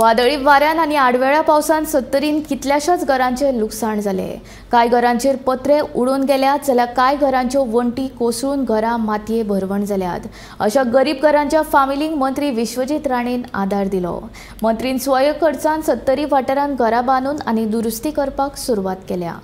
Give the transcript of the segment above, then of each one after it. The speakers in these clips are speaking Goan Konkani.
वादळी वाऱ्यान आनी आडवेळ्या पावसान सत्तरीन कितल्याशाच घरांचें लुकसाण जालें। कांय घरांचेर पत्रे उडून गेल्यात जाल्यार कांय घरांच्यो वण्टी कोसळून घरां मातये भरवण जाल्यात। अशा गरीब घरांच्या फामिलींक मंत्री विश्वजीत राणेन आदार दिलो। मंत्रीन स्वयं खर्चान सत्तरी वाठारांत घरां बांदून आनी दुरुस्ती करपाक सुरवात केल्या।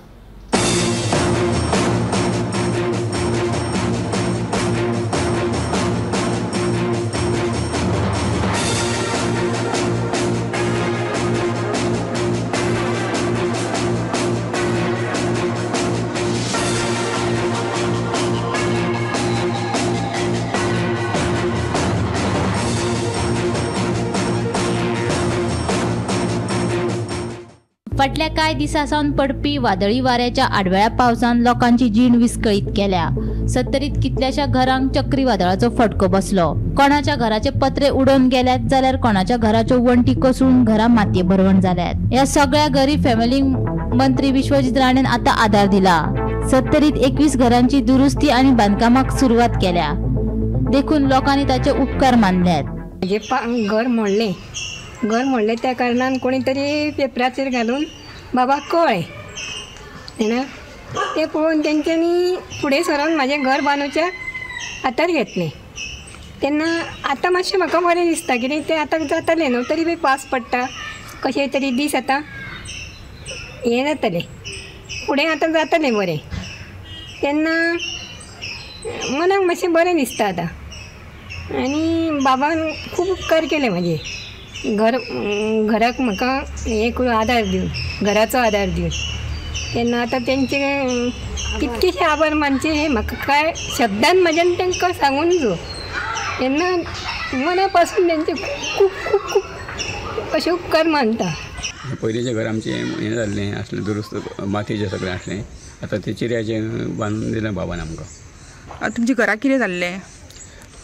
फाटल्या कांय दिसां सावन पडपी वादळी वाऱ्याच्या आडवेळ्या पावसान लोकांची जीण विस्कळीत केल्या। सत्तरीत कितल्याशा घरांक चक्रीवादळाचो फटको बसलो। कोणाच्या घराचे पत्रे उडोवन गेल्यात जाल्यार कोणाच्या घराच्यो वण्टी कोसळून घरां मातये भरवण जाल्यात। ह्या सगळ्या गरीब फॅमिलींक मंत्री विश्वजीत राणेन आतां आदार दिला। सत्तरीत 21 घरांची दुरुस्ती आनी बांदकामाक सुरवात केल्या देखून लोकांनी ताचे उपकार मानल्यात। घर मोडलें, घर मोडलें त्या कारणान कोणी तरी पेपराचेर घालून बाबा कळ्ळें जाणा, तें पळोवन तेंच्यांनी फुडें सरोन म्हाजें घर बांदूच्या हातार घेतलें। तेन्ना आतां मातशें म्हाका बरें दिसता, कितें तें आतां जातलें न्हू, तरी बी पावस पडटा कशें तरी दीस आतां हें जातलें, फुडें आतां जातलें बरें। तेन्ना मनाक मातशें बरें दिसता आतां। आनी बाबान खूब उपकार केले म्हाजे, घर घराक म्हाका हें करून आदार दिवन, घराचो आदार दिवन। तेन्ना आतां तेंचे कितकेशे आभार मानचे हे म्हाका कांय शब्दान म्हाज्यान तांकां सांगून जो। तेन्ना मना पासून तेंचे खूब खूब खूब अशे उपकार मानता। पयलींचें घर आमचें हें जाल्लें आसलें, दुरुस्त मातयेचें सगळें आसलें, आतां तें चिऱ्याचें बांदून दिलें बाबान आमकां। तुमच्या घराक कितें जाल्लें?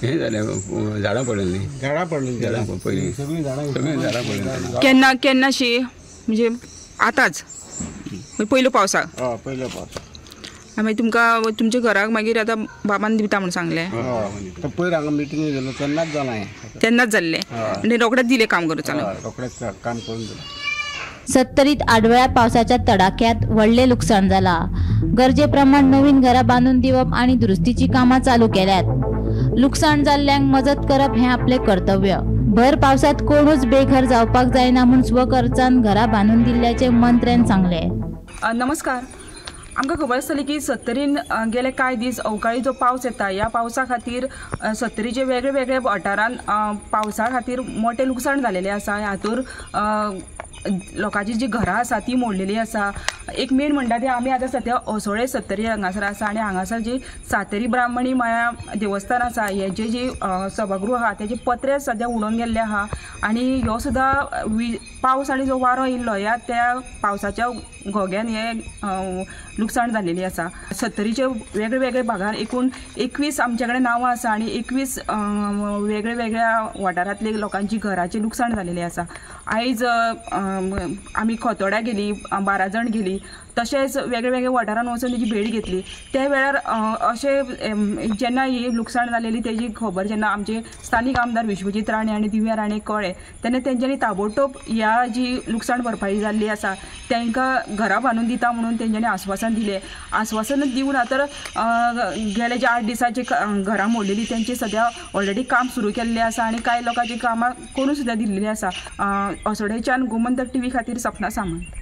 हें जालें, झाडां पडलेलीं, झाडां पडलीं, झाडां पयलीं सगळीं झाडां पडलीं। केन्ना केन्नाशी म्हणजे आतांच पयलो पावसाक? हय, पयलो पावस। मागीर तुमकां तुमच्या घराक मागीर आतां बाबान दिता म्हूण सांगलें? हय, पयर हांगा मिटींग जालो तेन्नाच जालां हें, तेन्नाच जाल्लें आनी रोखडेंच दिलें काम करूं चालू? रोखडेंच काम करून दिलें। सत्तरीत आडवेळ्या पावसाच्या तडाख्यात व्हडलें लुकसाण जाला। गरजे प्रमाण नवीन घरां बांदून दिवप आनी दुरुस्तीची कामां चालू केल्यात। लुकसाण जाल्ल्यांक मजत करप हें आपलें कर्तव्य। भर पावसात कोणूच बेघर जावपाक जायना म्हूण स्वखर्चान घरां बांदून दिल्ल्याचें मंत्र्यान सांगलें। नमस्कार, आमकां खबर आसतली की सत्तरीन गेले कांय दीस अवकाळी जो पावस येता ह्या पावसा खातीर सत्तरीचे वेगळे वेगळे वाठारान पावसा खातीर मोठें लुकसाण जालेलें आसा। हातूर लोकांची जी घरां आसा ती मोडलेली आसा। एक मेन म्हणटा ते आमी आतां सद्या असोळे सत्तरी हांगासर आसा आनी हांगासर जी सातेरी ब्राह्मणी माया देवस्थान आसा हेजे जी सभागृह आहा तेजे पत्रे सद्या उडोवन गेल्ले आहा आनी ह्यो सुद्दां पावस आनी जो वारो येयल्लो ह्या त्या पावसाच्या घोग्यान हे लुकसाण जाल्लेली आसा। सत्तरीचे वेगळे वेगळे भागार एकूण 21 आमचे कडेन नांवां आसा आनी 21 वेगळे वेगळ्या वाठारांतले लोकांची घराचें लुकसाण जालेलें आसा। आयज आमी खोतोड्या गेली, 12 जाण गेली, तशेंच वेगळे वेगळे वाठारान वचून तेजी भेट घेतली। त्या वेळार अशें जेन्ना ही लुकसाण जालेली तेजी खबर जेन्ना आमचे स्थानीक आमदार विश्वजीत राणे आनी दिव्या राणे कळ्ळें तेन्ना तेंच्यांनी ताबडतोब ह्या जी लुकसाण भरपाई जाल्ली आसा तांकां घरां बांदून दिता म्हणून तेंच्यांनी आस्वासन दिलें। आस्वासन दिवना तर गेले जे 8 दिसांची घरां मोडलेली तेंची सद्या ऑलरेडी काम सुरू केल्लें आसा आनी कांय लोकांची कामां करून सुद्दां दिल्लेली आसा। असोडेच्यान गोमंतक टीव्ही खातीर सपना सामंत।